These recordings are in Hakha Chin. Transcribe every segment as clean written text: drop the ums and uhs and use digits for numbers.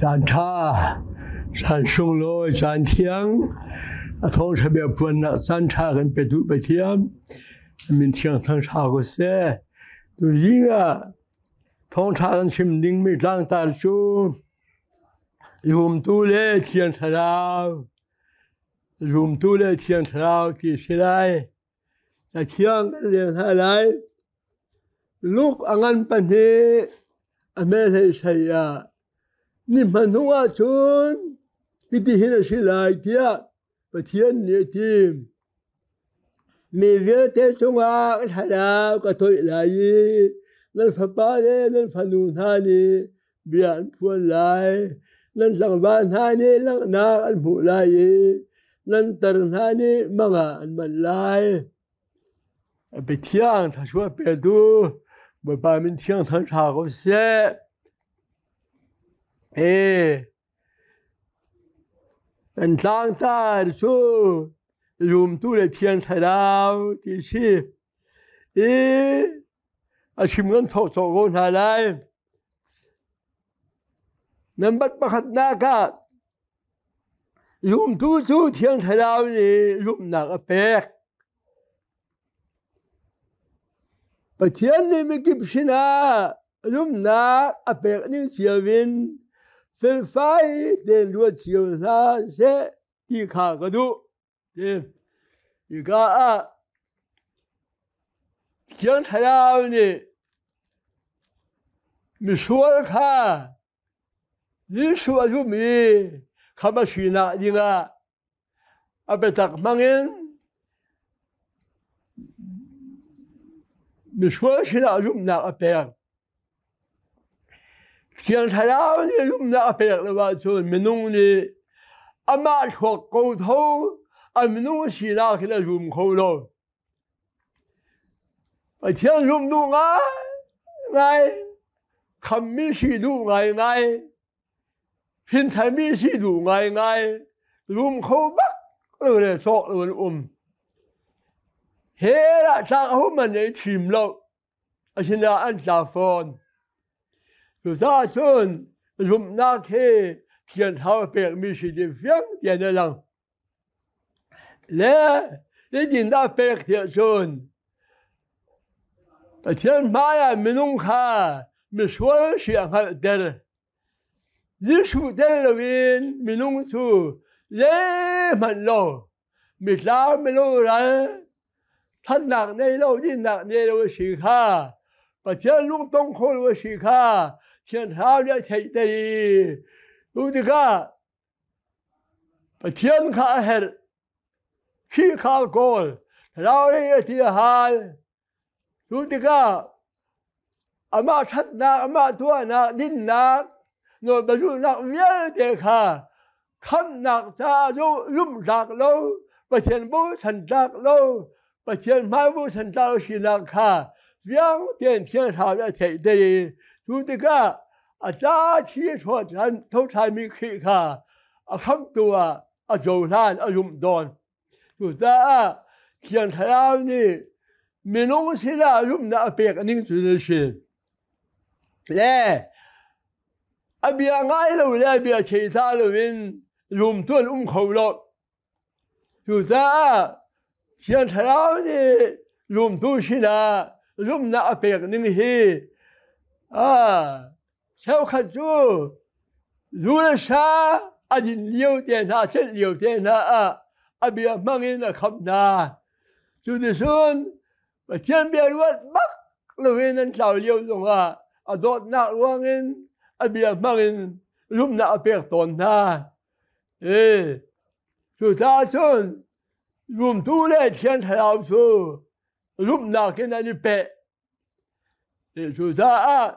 Caan ṭha, caan sunglawi, caan thiang, a thawngṭha bia puannak caan ṭha kan pe duh Pathian. Min thiang thangṭha ko seh. Tuzing ah thawngṭha kan chim dingmi tlangtar cu zumtu le Thiang Thlarau, zumtu le Thiang Thlarau ti si lai. Cathiang kan rel hna lai. Luke a ngan pahnih a hmehlei sei ah ni hmanung ahcun hitihin a si lai tiah Pathian nih a ti. Mi vialte cungah thlarau ka toih lai i nan fapa le nan fanu hna nih bia an phuan lai. Nan tlangval hna nih langhnak an hmuh lai i nan tar hna nih mang ah an manh lai. Biathiang thluachuah petu Bawipa min thiang thangṭha ko seh. E kan tlangtar cu zumtu le thiang thlarau ti si. I a chim kan thawk cawk ko hna lai. Nambat pakhatnak ah Zumtu cu Thiang Thlarau nih zumhnak a pek. Pathian nih mikip sinah zumhnak a pek ning cio in felfai tein ruat cio hna seh ti kha ka duh. Ti hika ah Thiang Thlarau nih misual kha Jesuh a zum i khamh a sinak dingah a biatak hmangin misual sinah zumhnak a pek. Thiang Thlarau nih zumhnak a pek lo ahcun minung nih amah thluak ko tho a minung sinak hin a zum kho lo. Pathian zumh duh ngaingai, khammi si duh ngaingai, hintharmi si duh ngaingai, rum kho bak lo le cawk lo an um. Hell ah tlak ho man ei thim lo, asinain an tla fawn. Cucaah cun zumhnak hi Thiang Thlarau pekmi si ti fiang tein a lang. Le zeitindah pek tiah cun Pathian hmaiah minung kha misual si a hngalhter. Jesuh tel loin minung cu zeihmanh lo, mitlau milungral, ṭhatnak nei lo, dinnak nei lo a si kha Pathian lungtong kho lo a si kha Thiang Thlarau nih a theihter i cu tikah Pathian kha a herh. Khi kha a kawl. Thlarau lei a ti a hal. Cu tikah amah ṭhatnak, amah tuahnak, dinnak, nawlbia vialte kha khamhnak caah zumhtlak lo, Pathian bochan tlak lo, Pathian hmai bochan tlak lo sinak kha fiang tein Thiang Thlarau nih a theihter i cu tikah a ca thi tho ṭhanmi Khrih kha a khamhtu ah a cohlan a zumh tawn. Cucaah Thiang Thlarau nih minung sinah zumhnak a pek ning cu a si. Le a bia ngai lo le a bia thei ta loin zumtu an um kho lo. Cucaah Thiang Thlarau nih zumtu sinah zumhnak a pek ning hi cheukhat cu zu le sa a din lio te hna celh lio te hna ah a bia hmang in a khamh hna. Cuticun Pathian bia ruat bak loin an tlau lio zongah a dawtnak ruangin a bia hmang in zumhnak a pek tawn hna. Cucaah cun zumtu le Thiang Thlarau cu zumhnak in an i peh. Cucaah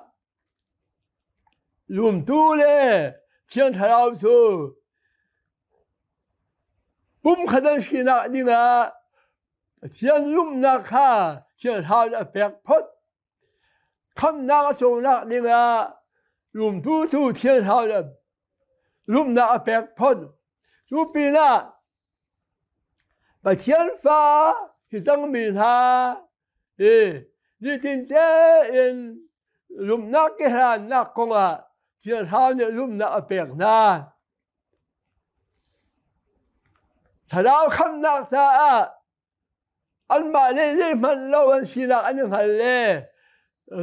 zumtu le Thiang Thlarau cu pumkhat an sinak dingah Pathian zumhnak kha Thiang Thlarau nih a pek phot. Khamhnak a cawnak dingah zumtu cu Thiang Thlarau nih zumhnak a pek phot. Cu pinah Pathian fa hi cangmi hna hi nitin tein zumhnak kehlannak kongah Thiang Thlarau nih zumhnak a pek hna. Thlarau khamhnak caah anmah le zeihmanh lo an sinak an i hngal le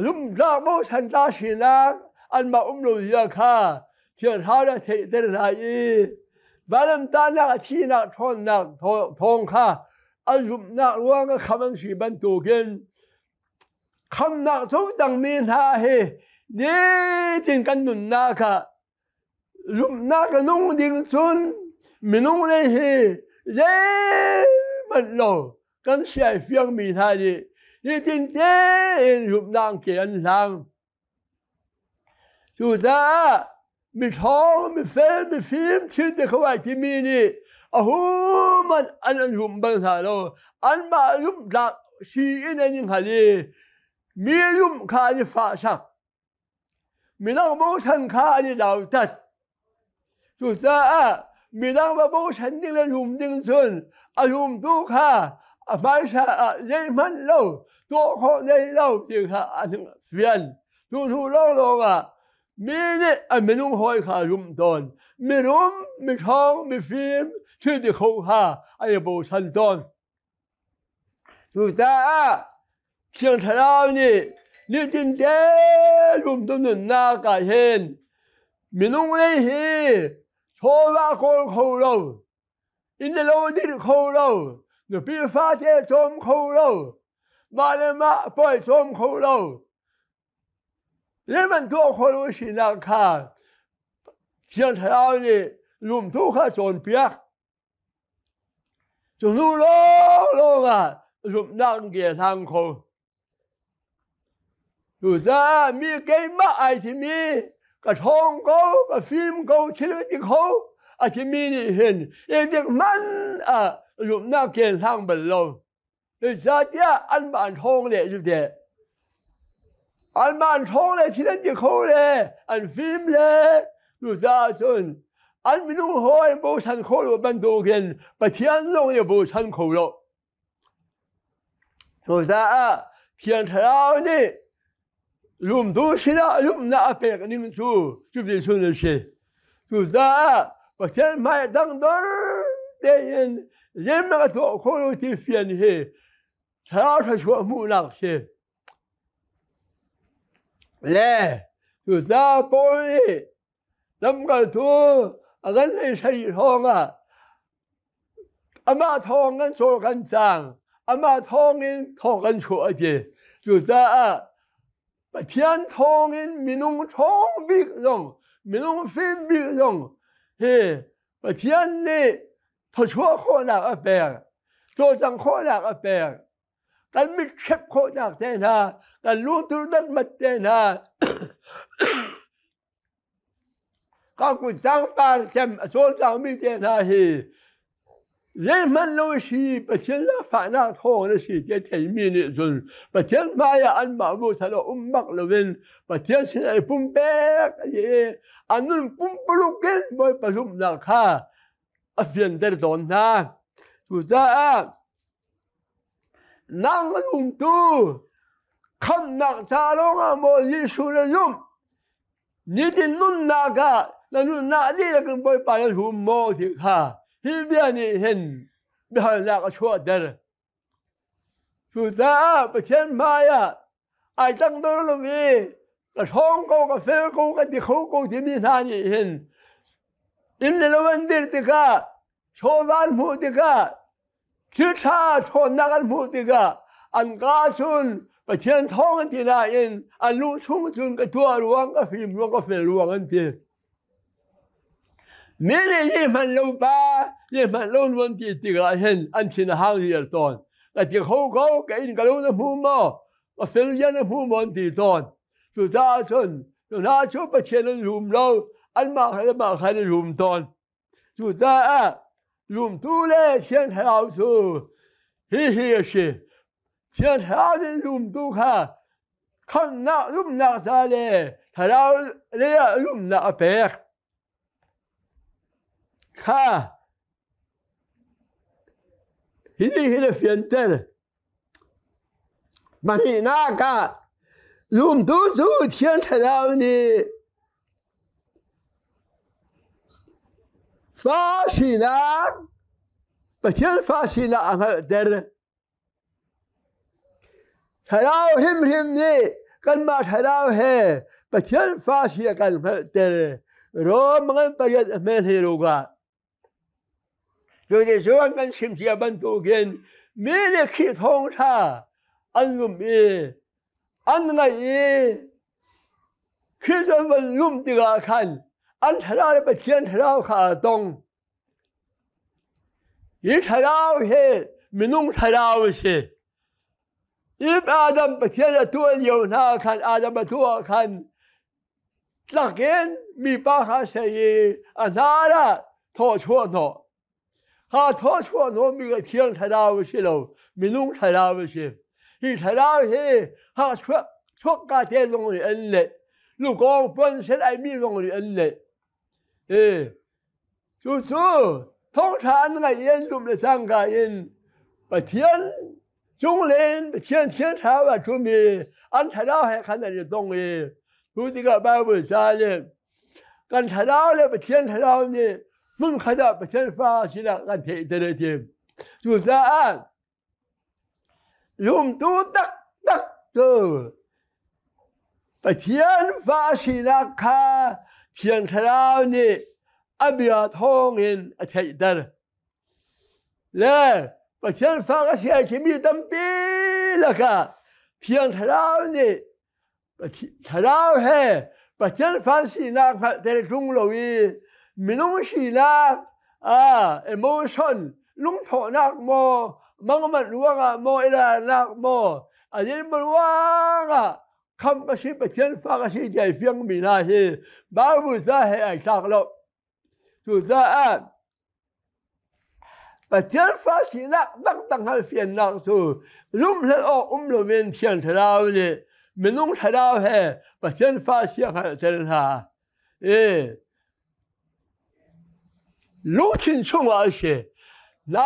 zumhtlak bochan ta sinak anmah um lo zia kha Thiang Thlarau nih a theihter hna i vailamtahnak a thihnak ṭhawnnak thawng kha an zumhnak ruang ah khamh an si bantukin khamnak co cangmi hna hi nitin kan nunnak ah zumhnak a nung ding cun minung lei hi zeihmanh lo kan siai fiangmi hna nih nitin tein zumhnak ke an hlang. Cucaah miṭhawng, mifel, mifim thil ti kho ai timi nih a human an an zumh bal hna lo. Anmah zumhtlak si in an i hngal i mi zumh kha an i fahsak. Midang bochan kha an i lautat. Cucaah midang va bochan ding le rum ding cun a rumtu kha a hmaisa ah zeihmanh lo tuah khawh nei lo ti kha a fian. Cu hnu lawnglawng ah mi nih an minung hawi kha rum tawn. Mirum, miṭhawng, mifim, thil ti kho kha an i bochan tawn. Cucaah Thiang Thlarau nih nitinte zumtu nunnak ah hin minung lei hi chawva kawl kho lo, inn le lo dirh kho lo, nupi fate cawm kho lo, mah le mah pawi cawm kho lo, zeihmanh tuah kho lo sinak kha Thiang Thlarau nih zumtu kha cawnpiak. Cu hnu lawnglawng ah zumhnak ke hlang kho. Cucaah mi keimah ai thimi ka ṭhawng ko, ka fim ko, thil ka ti kho a timi nih hin dik hmanh ah zumhnak ke hlang bal lo. Zeicahtiah anmah an ṭhawng le cu teh. Anmah an ṭhawng le thil an ti kho le an fim le cucaah cun an minung hawi bochan khawh lo bantukin Pathian zong nih bochan kho lo. Cucaah Thiang Thlarau nih zumtu sinah zumhnak a pek ning cu cuti cun a si. Cucaah Pathian hmai dangdor tein zeihmanh a tuah khawh lo ti fian hi thlarau thluachuah hmuhnak si. Le cucaah Paul nih lamkaltu a kan hlei sarih hrawng ah amah thawng kan cawl kan cang amah thawng in thawng kan chuah a ti cucaah Pathian thawng in minung ṭhawng bik zong minung fim bik zong hi Pathian nih thawchuah khawhnak a pek cawlcang khawhnak a pek kan mit hrep khawhnak te hna kan lungtur datmat te hna Ka kut cangpar cem a cawlcangmi te hna hi zeihmanh lo si Pathian zaangfahnak thawng na si ti a theimi nih cun Pathian hmaiah anmah bochan a um bak loin Pathian sinah i pumpek a si i an nun pumpuluk in Bawipa zumhnak kha a fianter tawn hna. Cucaah nang zumtu khamhnak ca lawngah maw Jesuh na zumh Nitin nunnak ah na nunnak dihlak in Bawipa na zum maw ti kha hi bia nih hin biahalnak a chuahter. Cucaah Pathian hmaiah ai tangdor lo i ka ṭhawng ko, ka fel ko, ka ti kho ko timi hna nih hin inn le lo an dirh tikah chawva an hmuh tikah Thil ṭha ṭhawnnak an hmuh tikah an kaa cun Pathian thawng an ti nain an lu chung cun ka tuah ruang, ka fim ruang, ka fel ruang an ti. Mi nih hi hman lo pa, hi hman lo nuan ti tikah hin an thin a hang rial tawn. Ka ti kho ko, ka inn ka lo na hmu maw? Ka fel zia na hmu maw an ti tawn. Cucaah cun, cu hna cu Pathian an zum lo, anmah kha le mah kha an i zum tawn. Cucaah zumtu le Thiang Thlarau cu hihi a si. Thiang Thlarau nih zumtu kha khamhnak zumhnak ca le Thlarau lei ah zumhnak a pek. Kha hi nih hin a fianter. Pahnihnak ah zumtu cu Thiang Thlarau nih. Fa sinak Pathian fa sinak a hngalhter. Thlarau hrimhrim nih kanmah thlarau he Pathian fa si a kan hngalhter. Rom ngan pariat a hme hlei lo ka. Cuticun kan chim cia bantukin mi nih Khrih thawngṭha an zumh i an ngaih i Khrih cu an van zumh tikah khan an thlarau le Pathian thlarau kha aa tong. Hi thlarau hi minung thlarau a si. If Adam Pathian a tuah lio hna khan Adam a tuah khan tlakin mipa kha sei i a hnar ah thaw chuah hnawh. Ha thaw chuah hnawhmi ka thiang thlarau a si lo, minung thlarau a si. Hi thlarau hi ha chuak chuak ka te zong nih an leh. Lukawng puan sen ai mi zong nih an leh. E cucu thawngṭha an ngaih i an zumh le cangka in Pathian Cunglen Pathian thiang thlarau a ṭhumi an thlarau he khan an i tong i cu tikah Baibal ca nih kan thlarau le Pathian thlarau nih hmunkhat ah Pathian fa sinak kan theihter a ti. Cucaah zumtu taktak cu Pathian fa sinak kha Thiang Thlarau nih a bia thawngin a theihter. Le Pathian fa ka si ai timi tampi lakah Thiang Thlarau nih Thlarau he Pathian fa sinak hngalhter ṭung lo i minung sinak emotion lungthawhnak maw mangmanh ruangah maw ilarnak maw a lilm ruangah khamh ka si Pathian fa ka si ti ai fiangmi hna hi Bible ca he ai tlak lo. Cucaah Pathian fa sinak taktak hngalhfiannak cu zumhhlelh awk um loin Thiang Thlarau nih minung thlarau he Pathian fa si a hngalhter hna. I lungthin chungah a si. Na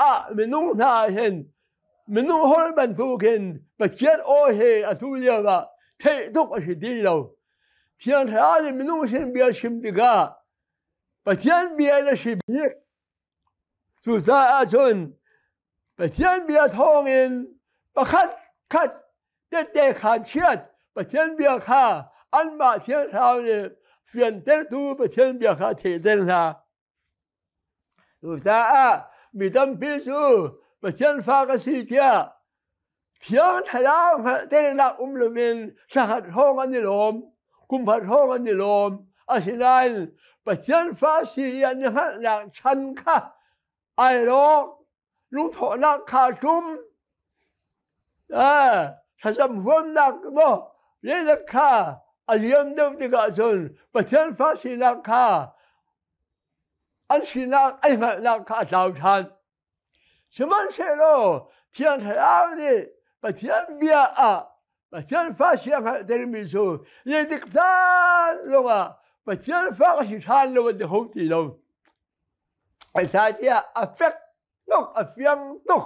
ah minung hna hin minung holh bantukin Pathian aw he atu lio ah theih tuk a si ti lo. Thiang Thlarau nih minung sin bia chim tikah Pathian bia na si bik. Cucaah cun Pathian bia thawngin pakhat khat tette kha chiat Pathian bia kha anmah Thiang Thlarau nih fiantertu Pathian bia kha theihter hna. Cucaah mi tampi cu Pathian fa ka si tiah Thiang Thlarau hngalhternak um loin thlakhat hrawng an i lawm, kum khat hrawng an i lawm. Asinain Pathian fa si i an i hngalhnak chan kha ai rawk, lungthawhnak kha ṭum, thlacam huamnak maw lelek kha a liam deuh tikah cun Pathian fa sinak kha an sinak an hngalhnak kha a tlau ṭhan. Sihmanhsehlaw Thiang Thlarau nih Pathian bia ah Pathian fa si a hngalhtermi cu zeitik caan zongah Pathian fa ka si ṭhan lo an ti kho ti lo. Zeicahtiah a fek tuk, a fiang tuk.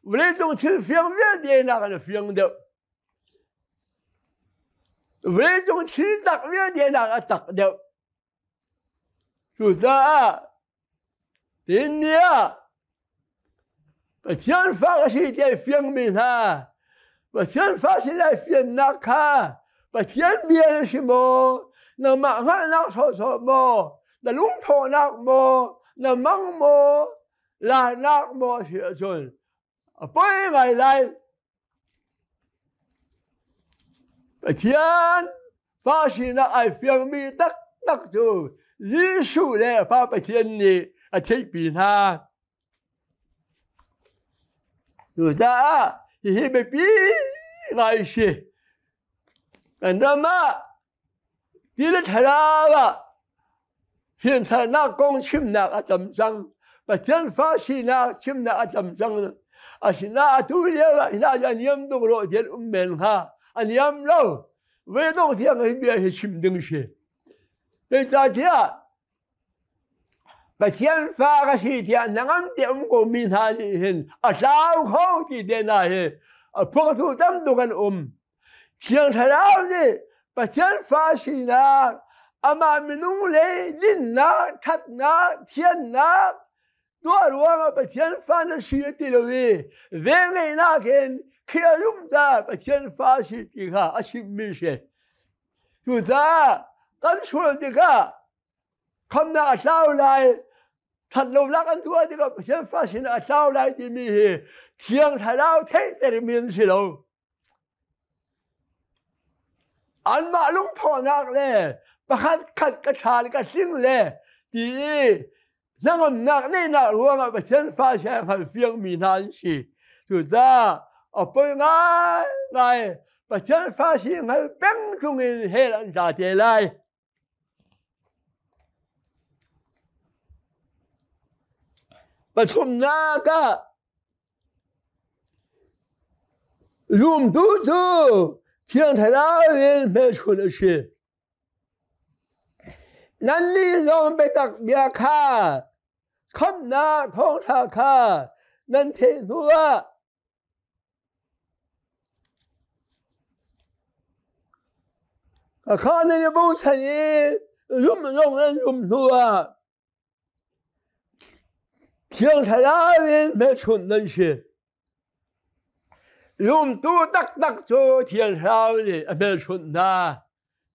Vawleicung thil fiang vialte nakin a fiang deuh. Vawleicung thil tak vialte nak a tak deuh. Cucaah tin ni ah Pathian fa ka si ti ai fiangmi hna Pathian fa si lai fiannak kha Pathian bia na si maw nangmah hngalhnak sawhsawh maw na lungthawhnak maw na mang maw lanak maw a si ahcun a poi ngai lai Pathian pa sinak ai fiangmi taktak cu Jesuh le Pa Pathian nih a theihpi hna. Cucaah hihi biapi ngai si. Kan ram ah Ti le thlarau ah Thiantharnak kong chimnak a tam cang. Pathian fa sinak chimnak a tam cang. Asinain atu lio ah hina a niam tuk rawh ti an um men hnga. A niam lo. Vedong thiang hi bia hi chim ding si. Zeicahtiah Pathian fa ka si tiah hnangam te um ko mi hna nih hin a tlau kho ti te hna hi a phuangtu tam tuk an um. Thiang Thlarau nih Pathian fa sinak Amah minung le dinnak, ṭhatnak, thiannak tuah ruangah Pathian fa na si a ti lo i velngeihnak in khi a zumh caah Pathian fa a si ti kha a chimmi si. Cucaah kan sual tikah khamnak a tlau lai, ṭhatlonak an tuah tikah Pathian fa sinah a tlau lai timi hi Thiang Thlarau theihtermi an si lo. Anmah lungthawhnak le pakhat khat ka ṭha le ka tling le ti i hnangamnak neihnak ruangah Pathian fa si ai hngal fiangmi hna an si. Cucaah a poi ngaingai Pathian fa si hngal peng chungin hell an tla te lai. Pathumnak ah Zumtu cu Thiang Thlarau in hmelchunh a si. Nannih zong biatak bia kha khamhnak thawngṭha kha nan theih hnuah kha nan i bochan i zumh zong nan zumh hnuah Thiang Thlarau in hmelchunh nan si. Zumtu taktak cu Thiang Thlarau nih a hmelchunh hna.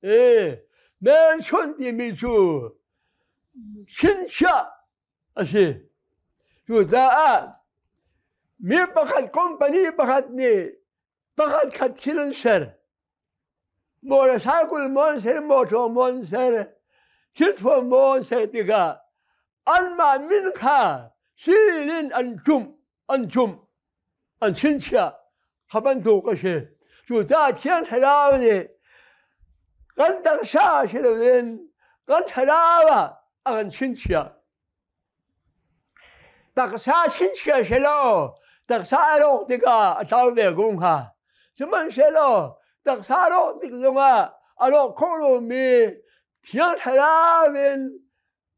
E, hmelchunh timi cu chinchiah a si. Cucaah mi pakhat company pakhat nih pakhat khat thil an ser. Motorcycle maw an ser, motor maw an ser, thilthuam maw an ser tikah anmah min kha silin in an cumh, an cumh, an chinchiah. Kha bantuk a si. Cucaah Thiang Thlarau nih kan taksa si loin kan thlarau ah a kan chinchiah. Taksa chinchiah selaw taksa a rawk tikah a tlau ve ko hnga. Sihmanhsehlaw taksa rawk tik zongah a rawk khawh lomi Thiang Thlarau in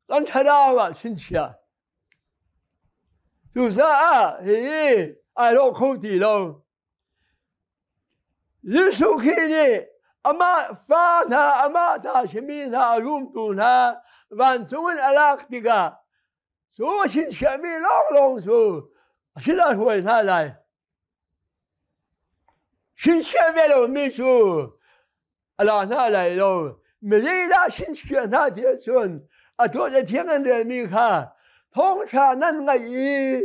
kan thlarau ah chinchiah. Cucaah hihi ai rawk kho ti lo. Jesuh Khrih nih amah fa hna, amah ta simi hna, a zumtu hna vancung in a lak tikah cu a chinchiahmi lawnglawng cu a sinah hruai hna lai. Chinchiah ve lomi cu a la hna lai lo. Mi zeidah chinchiah hna ti ahcun a tuah le thiang an relmi kha thawngṭha nan ngaih i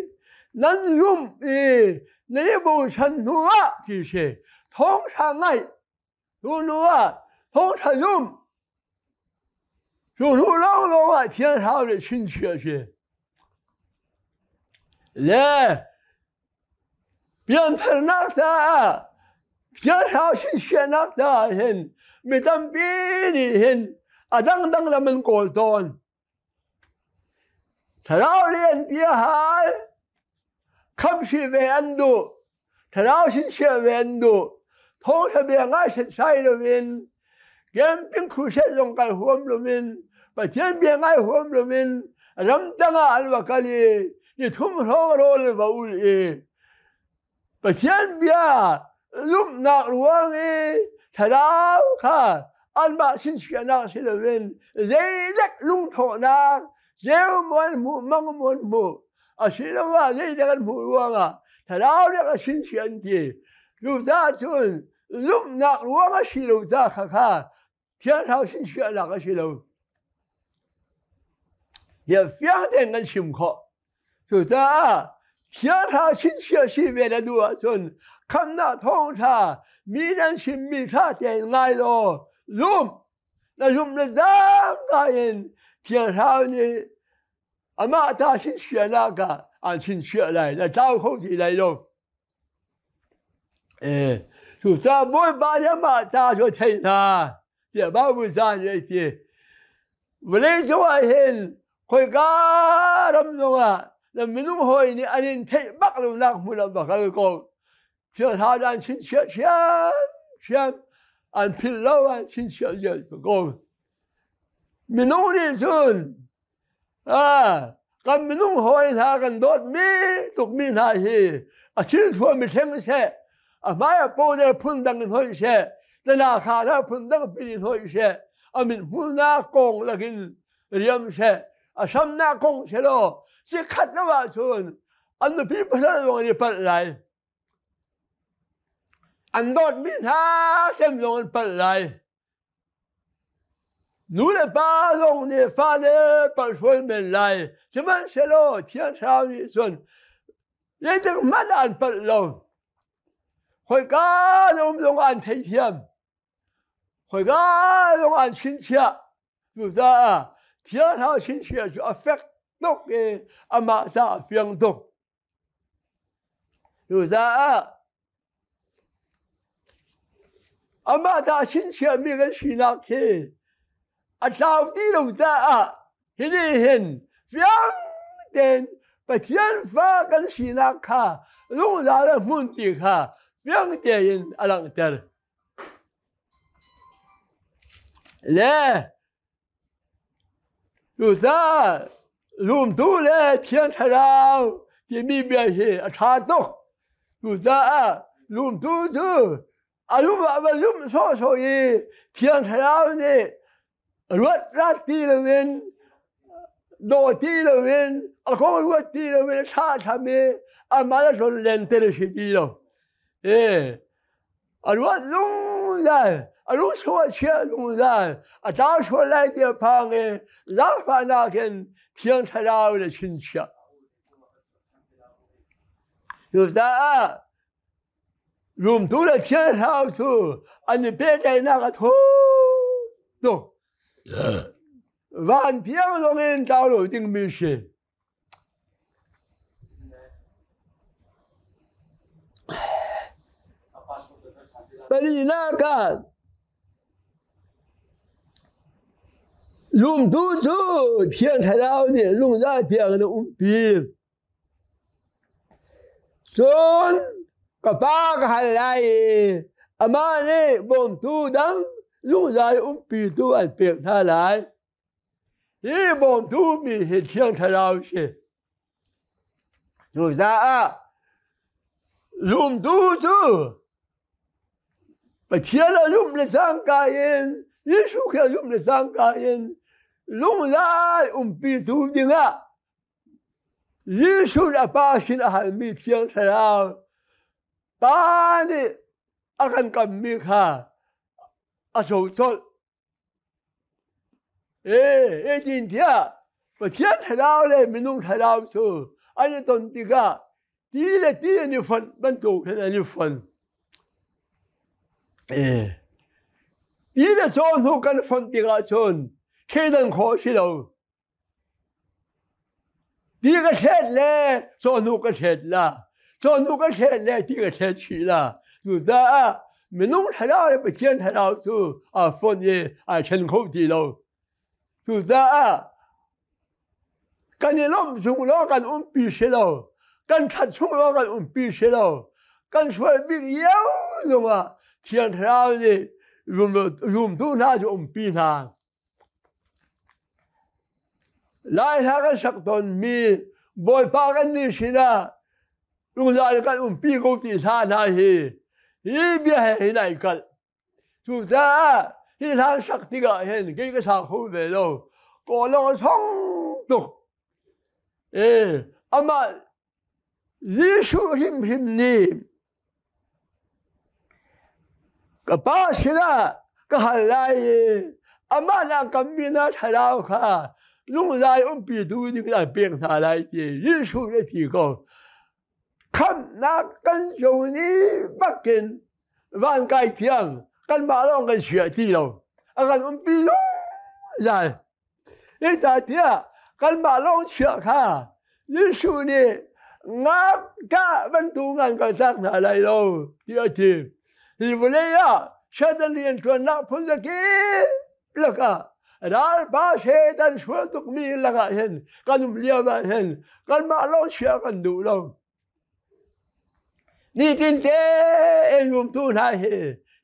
nan zumh i nan i bochan hnu ah ti si. Thawngṭha ngaih hnu hnu ah thawngṭha zumh cu hnu lawnglawng ah Thiang Thlarau nih chinchiah a si. Le Piantharnak caah Thiangthlarau sinchiahnak caah hin mi tampi nih hin a dangdang lam an kawl tawn. Thlarau lian ti a hal, khamhsi ve an duh, thlarau sinchiah ve an duh. Thawngṭha bia ngai setsai loin camping crusade zong kal huam loin Pathian bia ngai huam loin ramtang ah an va kal i ni thum hrawng rawl va ul i Pathian bia zumhnak ruang i thlarau kha anmah sinchiahnak si loin zeidek lungthawhnak ceu maw an hmuh mang maw an hmuh asiloah zeidek an hmuh ruangah thlarau dek a sinchiah an ti cucaah cun zumhnak ruang a si lo ca kha kha Thiang Thlarau sinchiahnak a si lo. Bia fiang tein kan chim khawh. Cucaah Thiang Thlarau sinchiah si ve na duh ahcun khamnak thawngṭha mi nan chimmi ṭha tein ngai law zum na zumh le zaangka in Thiang Thlarau nih amah ta sinchiahnak ah aan sinchiah lai na tlau kho ti lai lo. Cucaah Bawipa nih amah ta cu a theih hna tiah Baibal ca nih a ti. Vawlei cungah hin khoika ram zongah na minung hawi nih an in theih bak lonak hmun ah va kal ko. Thil hna an chinchiah ṭhiamṭhiam, an philh lo an chinchiah ziar ko. Minung nih cun Kan minung hawi hna kan dawtmi tukmi hna hi a thil thuam i thleng seh, a hmai ah powder phun dang in hnawih seh, tana kha hna phun dang pin in hnawih seh. A mithmuhnak kong lakin riam seh, a hramnak kong selaw cikhat lo ahcun an nupi pasal zong an i palh lai. An dawtmi hna sem zong an palh lai. Nu le pa zong nih fale palhsual men lai. Sihmanhsehlaw Thiang Thlarau nih cun zeitik hmanh an palh lo. Khoika na um zong an theithiam. Khoika zong an chinchiah. Cucaah Thiang Thlarau chinchiah cu a fek tuk i amah caah a fiang tuk. Cucaah amah dah chinchiahmi kan sinak hi a tlau ti lo caah hi nih hin fiang tein Pathian fa kan sinak kha zungzal a hmun ti kha fiang tein a langhter. Le Cucaah zumtu le Thiang Thlarau timi bia hi a ṭha tuk. Cucaah zumtu cu a zumh ah va zumh sawhsawh i Thiang Thlarau nih ruat rat ti loin daw ti loin a kong ruat ti loin a thlahthlam i amah le tlon lenter a si ti lo. E a ruat zungzal a lungchung a chiah zungzal a tlau sual lai ti a phang i zaangfahnak in Thiang Thlarau le chinchiah. Cucaah zumtu le Thiang Thlarau cu an i pehtlaihnak a thuk tuk. Van tiang zong in tlau lo dingmi si. Palinak ah zumtu cu Thiang Thlarau nih zungzal tiang in a umpi. Cun ka Pa ka hal lai i amah nih bawmtu dang zungzal umpitu an pek hna lai. Hi bawmtu mi hi Thiang Thlarau si. Cucaah zumtu cu Pathian a zumh le cangka in Jesuh Khrih a zumh le cangka in zungzal umpitu dingah Jesuh a Pa sin a halmi Thiang Thlarau Pa nih a kan kammi kha a co colh. Ee, tiah Pathian thlarau le minung thlarau cu an i ton tikah ti le ti an i fonh bantuk hin an i fon. Ee, ti le cawhnu kan fonh tikah cun thleidan khawh a si lo. Ti ka thlet le cawhnu ka thlet la, cawhnu ka thlet le ti ka thlet chih la. Cucaah minung thlarau le Pathian thlarau cu aa fonh i aa ṭhen kho ti lo. Cucaah kan i lawmh chung lawng kan umpi si lo, kan ṭhat chung lawng kan umpi si lo, kan sual bik lio zongah Thiang Thlarau nih zumtu hna cu umpi hna. Lai hla kan sak tawnmi Bawipa kan nih sinah zungzal kan umpi ko ti hla hna hi hi bia he hin ai kalh. Cucaah hi hla sak tikah hin kei ka sa kho ve lo. Kawlawng a song tuk. E, amah Jesuh hrimhrim nih ka Pa sinah ka hal lai i amah nak kammi hna thlarau kha zungzal umpitu ding an pek hna lai ti Jesuh nih a ti ko. Khamhnak kan co ni bakin van kai thiang kanmah lawng kan chia ti lo. A kan umpi zungzal. Zeicahtiah kanmah lawng chiah kha Jesuh nih ngakṭah bantuk ngan kaltak hna lai lo tiah a ti. Hi vawlei ah Satan rianṭuannak phun zakip lakah ralpa Satan sual tukmi lakah hin kan um lio ah hin kanmah lawng chiah kan duh lo. Nitinte in zumtu hna hi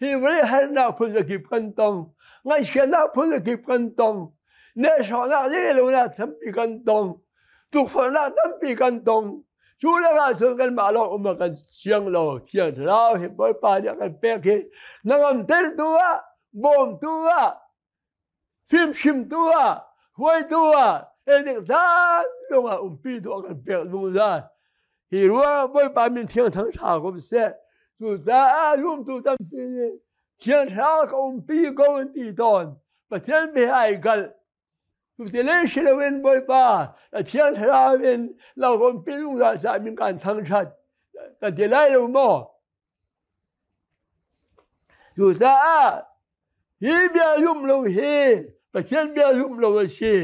hi vawlei harnak phun zakip kan tong, ngaihchiatnak phun zakip kan tong, nehsawhnak lehlonak tampi kan tong, tukforhnak tampi kan tong. Cu lakah cun kanmah lawng um ah kan siang lo. Thiang Thlarau hi Bawipa nih a kan pek hi hnangamtertu ah, bawmtu ah. Fimchimtu ah, hruaitu ah, edik zan lung ah umpi tu a kan pek zungzal. Hi ruang Bawipa min thiang thang ṭha ko seh. Cucaah zumtu tampi nih Thiang Thlarau ka umpi ko an ti tawn. Pathian bia ai galh. Cuti le si loin Bawipa na Thiang Thlarau in lo ka umpi zungzal caah min kan thangṭhat. Kan ti lai lo maw? Cucaah hi bia zumh lo hi Pathian bia zumh lo a si.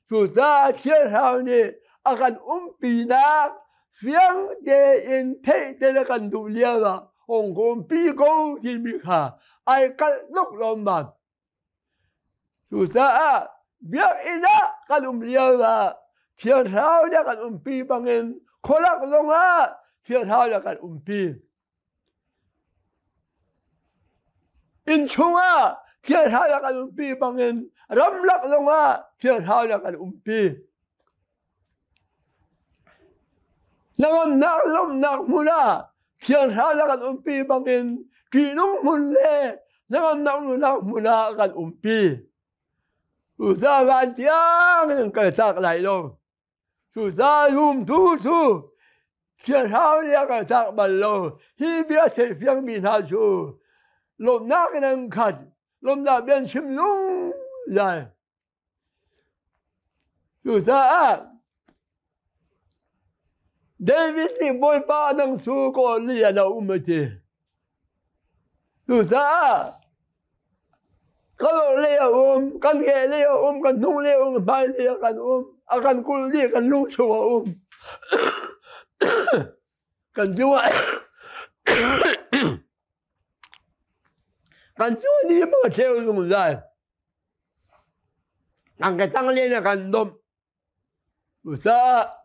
Cucaah Thiang Thlarau nih a kan umpinak fiang tein theih te na kan duh lio ah hong ka umpi ko timi kha ai kalh tuk lawmmam. Cucaah biakinn ah kan um lio ah Thiang Thlarau nih a kan umpi bangin khualak zongah Thiang Thlarau nih a kan umpi. Inn chungah Thiang Thlarau nih a kan umpi bangin ramlak zongah Thiang Thlarau nih a kan umpi. Hnangamnak lawmhnak hmun ah Thiang Thlarau nih a kan umpi bangin ṭihnung hmun le hnangamnak nunnak hmun ah a kan umpi. Cucaah van tiang in kan kaltak lai lo. Cucaah zumtu cu Thiang Thlarau nih a kaltak bal lo. Hi bia theifiangmi hna cu lawmhnak in an khat, lawmhnak bia an chim zungzal. Cucaah David nih Bawipa nang cu kawl li ah na um a ti. Cucaah ka lei a um, kan ke lei a um, kan hnung lei a um, hmai lei ah kan um, a kan kulh dih, kan lung chung a um. Kan cungah kan cung ni bang a ṭheu zungzal. Kan ka tang len a kan domh. Cucaah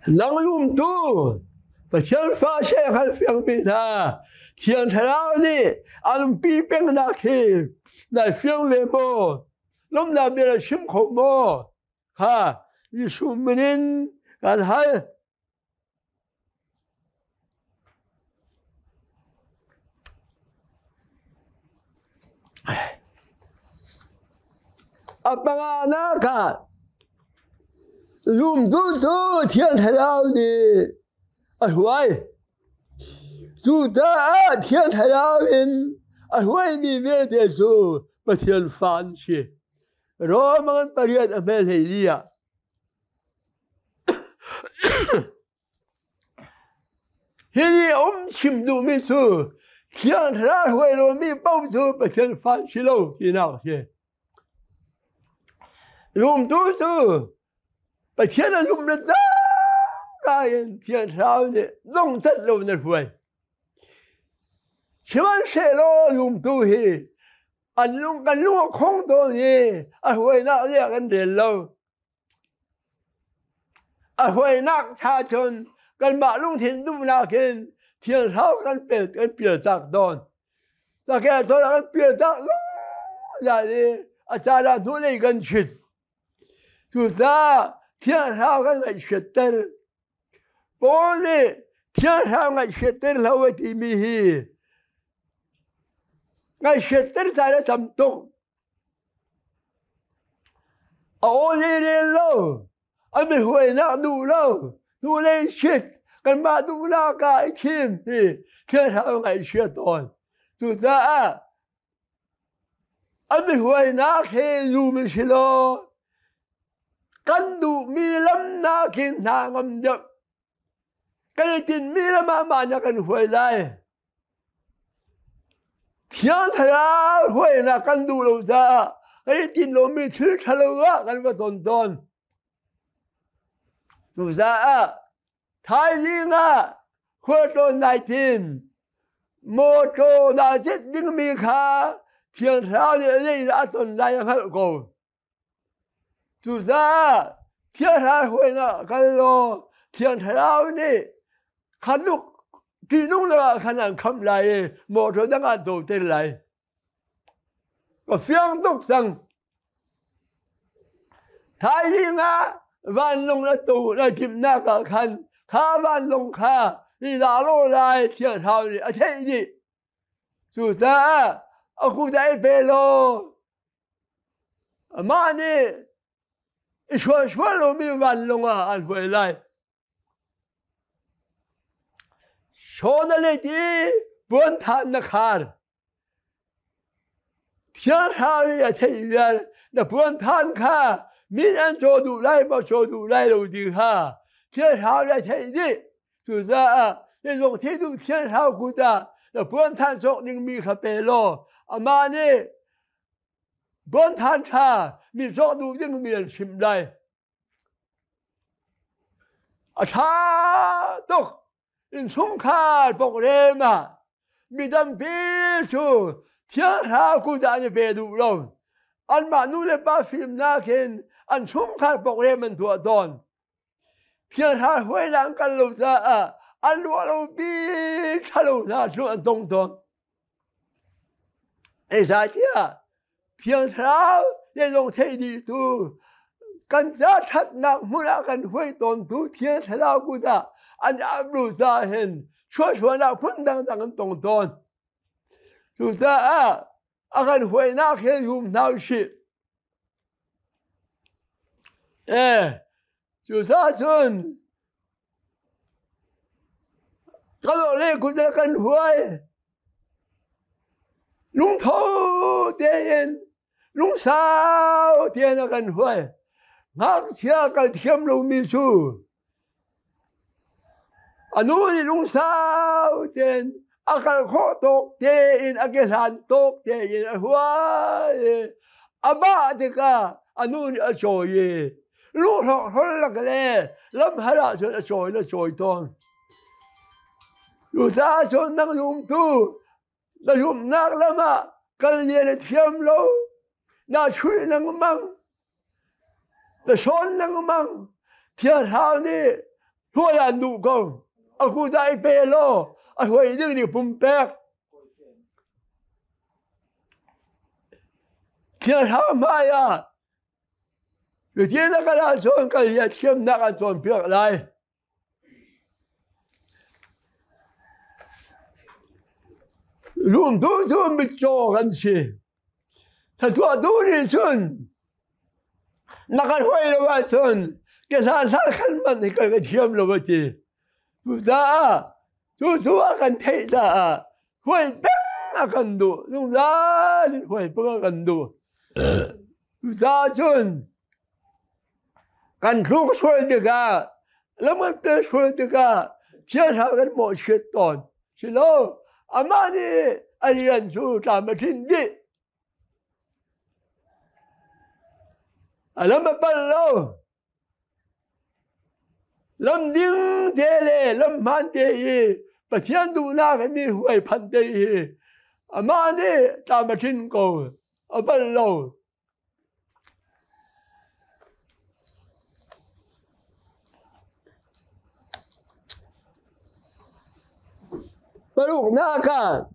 Nang zumtu Pathian fa she hngalfiangmi hna Thiang Thlarau nih an pi pengnak hi nai fiang ve maw? Lawmnak bia na chim kho maw? Kha Jesuh min in kan hal. A panganak ah zumtu cu Thiang Thlarau nih a hruai. Cucaah Thiang Thlarau in a hruaimi vialte cu Pathian fa an si. Rom ngan pariat a hmel hlei li ah Hi nih a um chim duhmi cu Thiang Thlarau hruai lomi paoh cu Pathian fa an si lo tinak a si. Zumtu cu Pathian a zum le cangka in Thiang Thlarau nih lungcat lo in a hruai. Sihmanhsehlaw zumtu hi an lung kan lung a khong tawn i a hruainak le a kan rel lo. A huainak cha cun kanmah lungthin duhnak in thianghlau kan pel kan pialtak tawn. Cake cun a kan pialtak zungzal i a caan ah hnulei kan chit. Cucaah thianghlau kan ngaihchiatter. Paul nih thianghlau ngaihchiatter hlah u a timi hi ngaihchiatter caan a tam tuk. A aw le rel lo, a mihuainak duh lo, hnulei shit, kanmah duhnak ah i thim hi thil ṭha ngaihchia tawn. Cucaah a mihuainak he zum i si law kan duhmi lam nakin hna ngam deuh. Kan i tinhmi lam ah mah nih a kan hruai lai. Thiang Thlarau hruainak kan duh lo caah kan i tinh lomi thil ṭhalo ah kan va ton tawn. Cucaah thaizing ah khualtlawn nai tim mawṭaw naa cit dingmi kha Thiang Thlarau nih zeidah a ton lai a hngalh ko. Cucaah Thiang Thlarau hruainak kal law Thiang Thlarau nih khanuk ṭihnung lakah khan an khamh lai i mawṭaw dang ah dawter lai. Ka fiang tuk cang. Thaizing ah vanlawng na tu na timhnak ah khan kha vanlawng kha i dah lo lai Thiang Thlarau nih a theih dih. Cucaah a kut ah i pe law amah nih i sualsual lomi vanlawng ah an hruai lai. Saw na let i puanthan na khar. Thiang Thlarau nih a theih vial na puanthan kha min an caw duh lai maw caw duh lai lo ti kha Thiang Thlarau nih a theih dih. Cucaah zeizong thei duh Thiang Thlarau kut ah na puanthan cawk dingmi kha pe law amah nih puanthan ṭha mi cawk duh dingmi an chimh lai. A ṭha tuk. Innchungkhar program ah mi tampi cu Thiang Thlarau kut ah an i pe duh lo. Anmah nu le pa fimnak in an chungkhar program an tuah tawn. Thiang Thlarau hruainak an kal lo caah an ruah lopi ṭhalo hna cu an tong tawn. Zeicahtiah Thiang Thlarau zeizong theih dihtu kan ca ṭhatnak hmun ah kan hruai tawntu Thiang Thlarau kut ah an ap caah hin chuahsualnak phun dangdang an tong tawn. Cucaah a kan huainak he zum hna usih. Cucaah cun kan le kut le kan huai. Lungtho tein lungsau tein a kan huai. Ngakchia kal thiam lomi cu A nu nih lungsau tein a kal khawh tawk tein a kehlan tawk tein a huai i a bah tikah a nu nih a cawi i lunghlawk hrol lak le lamhal ah cun a cawi in a cawi tawn. Cucaah cun nang zumtu na zumhnak lam ah kal lian a thiam lo, naa chuih lengmang, Na sawn lengmang. Thiang Thlarau nih hruai an duh ko. A kut ah i pe law a hruai ding nih pumpek. Thiang Thlarau hmai ah cuti na kal ahcun kal hi a thiamnak an cawnpiak lai. Zumtu cu mitcaw kan si. Thluachuahtu nih cun na kan hruai lo ahcun ke hlan hlan khan man hi kan ka thiam lo a ti. Cucaah cucu a kan theih caah hruai peng a kan duh. Zungzal in hruai peng a kan duh. Cucaah cun Kan thluk sual tikah lam kan pel sual tikah thiangthlarau kan mawhchiat tawn. Silo, amah nih a rian cu tlam a tlinh dih. A lam a pal lo. Lam ding te le lam hmaan te i Pathian duhnak i mi huai phanh te hi amah nih tlam a tlinh ko. A pal lo. Paruknak ah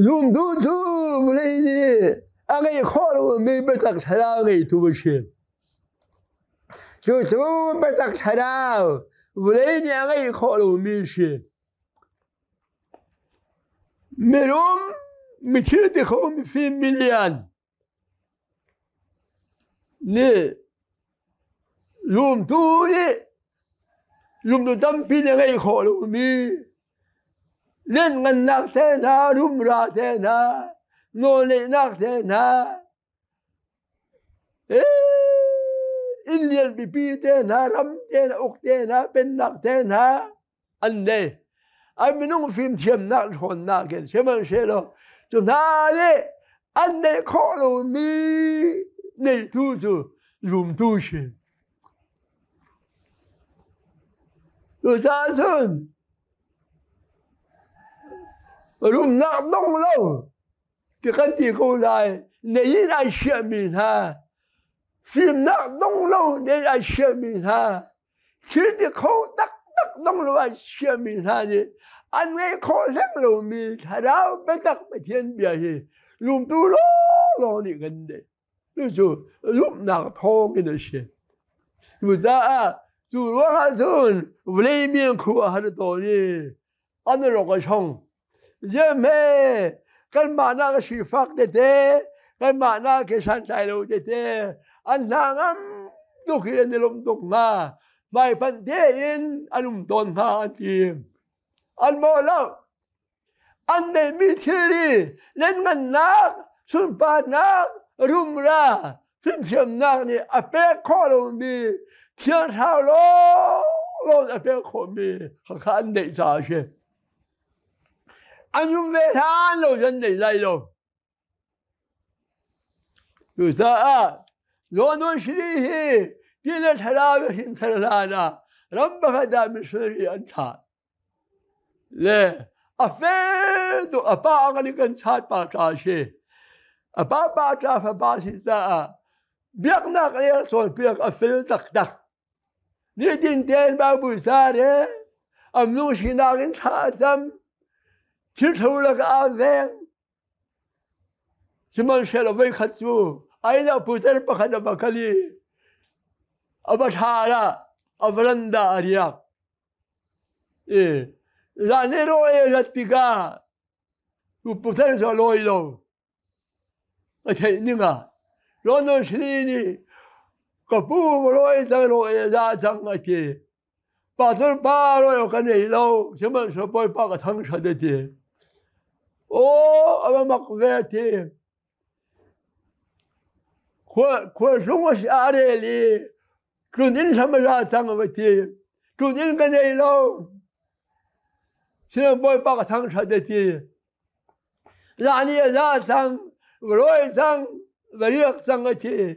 zumtu cu vawlei nih a ngeih khawh lomi biatak thlarau ngeitu a si. Cucu biatak thlarau vawlei nih a ngeih khawh lomi a si. Mirum, mithil ti kho mifim milian nih zumtu nih zumtu tampi nih ngeih khawh lomi lianngannak te hna, rumra te hna, nawlneihnak te hna, inn lian pipi te hna, ram te hna, uk te hna, pennak te hna, an nei. An minung fimthiamnak ṭhawnnak in sihmanhsehlaw cu hna nih an neih khawh lomi neitu cu zumtu si. Cucaah cun rumnak dong lo ti kan ti ko lai nei in ai chiahmi hna fimnak dong lo nei ai chiahmi hna Thil ti kho taktak dong lo ah chiami hna nih an ngeih khawh hleng lomi thlarau biatak Pathian bia hi zumtu lawng lawng nih kan neih. Cucu zumhnak thawng in a si. Cucaah cu ruangah cun vawlei mi khua har tawn i an rawk a chong. Ziahme kanmah nak a sifak tete, kanmah nak ke santlai lo tete, an hna ngam tuk i an i lawmh tuk hnga. Hmaipanh tein an um tawn hnga an ti. An mawh lo. An neihmi thilri lianngannak, sunparnak, rumra, fimthiamnak nih a pek khawh lomi Thiang Thlarau lawnglawng a pek khawhmi khakha an neih caah a si. An um ve hlan lo an nei lai lo. Cucaah Lawnon Shili hi ti le thlarau hin thar hlan ah ram pakhat ah missionary an thlah. Le a fel tuk a pa ang in kan chat pa ṭa si. A pa pa ṭa fapa si caah biaknak le cawnpiak a fel taktak. Nitin tein Bible ca le am lung sinak in thla a cam. Thil ṭhalo lakah aa veng. Sihmanhsehlaw voikhat cu ai putar pakhat a va kal i a va thla ah a veranda a riak. I zan i rawl ei rat tikah cu putar cu a lawi lo. A theih ning ah London Sri nih ka pu rawi cang rawl ei a za cang a ti. Pastor pa rawi ka nei lo, sihmanhsehlaw Bawipa ka thangṭhat a ti. Aw, a va mak ve a ti. Khualhlung a si a rel i tlun inn hlam a ra cang a va ti. Tlun inn ka nei lo. Sihmanhsehlaw Bawipa ka thangṭhat a ti. Lani a za cang, rawi cang, va riak cang a ti.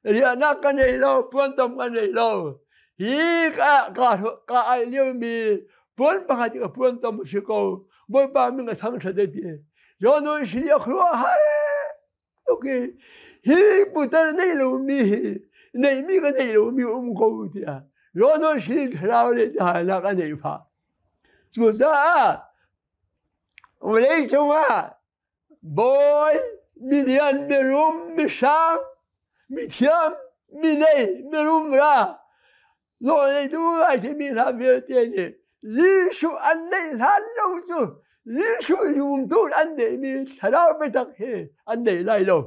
Riahnak ka nei lo, puantom ka nei lo. Hi ka ka ka ai liomi puan pakhat ka puantom a si ko. Bawipa min ka thangṭhat a ti. Jonun si a khuaruah har tuk i hi putar nei lomi hi neihmi ka nei lomi um ko tiah Jonun si thlarau le tihalnak a neih phah. Cucaah Vawleicung ah bawi, milian, mirum, mihrang, mithiam, minei, mirumra, nawlneitu ai timi hna vialte nih Jesuh an neih hlan lo cu Jesuh zumtu an neihmi thlarau biatak hi an nei lai lo.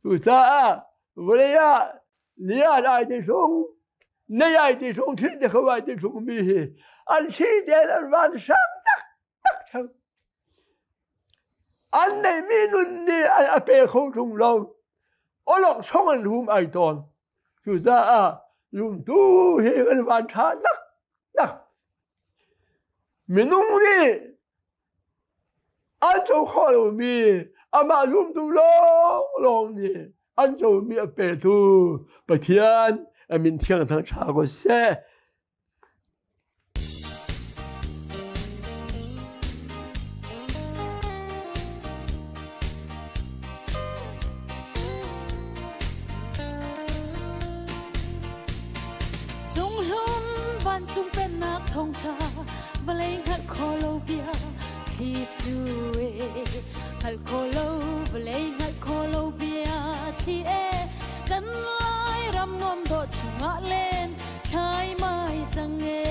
Cucaah vawlei ah lian ai ti sung, nei ai ti sung, thil ti kho ai ti sung mi hi an si te an van sang tak tak thang. An neihmi nun nih a pe kho tung lo. Olok song an hum ai tawn. Cucaah zumtu hi kan van ṭha tak tak. Minung nih an co khawh lomi amah zumtu lawnglawng nih an comi a petu Pathian a min thiang thangṭha ko seh. Cunghlum vancung pennak thawngṭha vawlei hngalh khawh lo bia thli cu e hngalh khawh lo vawlei hngalh khawh lo bia thli e kan lai ram nuam dawh chungah len thlai mai cang e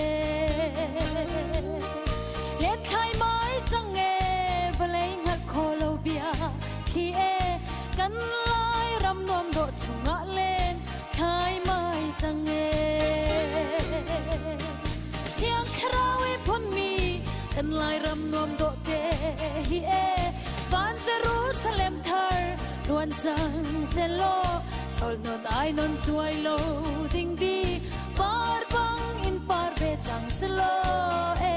len thlai mai cang e vawlei hngalh khawh lo bia thli e kan lai ram nuam dawh chungah len thlai mai cang e Thiang Thlarau i phunmi kan Lairam nuam dawh te hi e van Jerusalem thar luan cang selaw chol non ai non chuai lo ding di par bang in par ve cang selaw e.